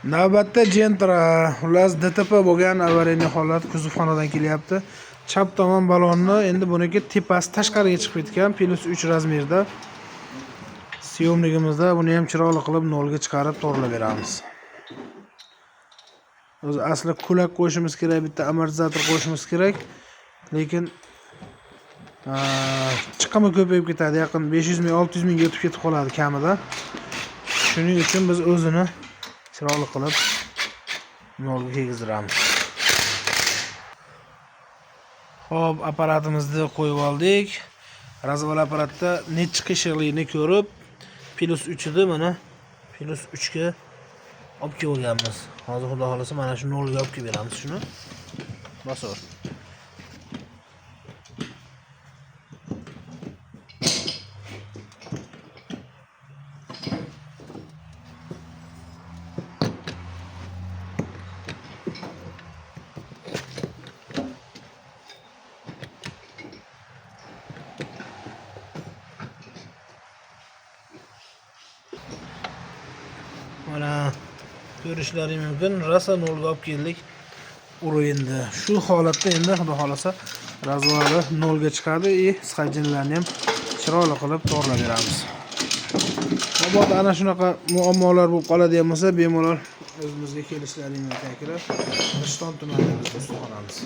Navbatda Gentra, xullas DTP bo'lgan avariyniy holat kuzovxonadan kelyapti. Chap tomon balonni endi buniki tepasi tashqariga chiqib ketgan, plus 3 razmerda. Siyomligimizda buni ham chiroyli qilib nolga chiqarib to'g'rilab beramiz. O'zi asli kulak qo'yishimiz kerak, bitta amortizator qo'yishimiz kerak. Lekin chiqimi ko'payib ketadi, yaqin 500 ming, 600 mingga o'tib ketib qoladi kamida. Shuning uchun biz o'zini chiroyli qilib nolga kiygizdiramiz. Xo'p, apparatimizni qo'yib oldik. Razval apparatda nechi qishiqligini ko'rib, plus 3 edi, mana plus 3 ga olib kelganmiz. Hozir xudo xolasa mana shu nolga olib kelib beramiz shuni. Bosaver. Mana ko'rishlaring mumkin, rosa nolga olib keldik urovenda. Shu holatda endi xudo xolasa razvali nolga chiqadi и sxajinlarni ham chiroyli qilib to'g'rilab beramiz. Mabodo ana shunaqa muammolar bo'lib qoladigan bo'lsa, bemalol o'zimizga kelishlaring mumkin akalar. Rishton tumanida biz ustaxonamiz.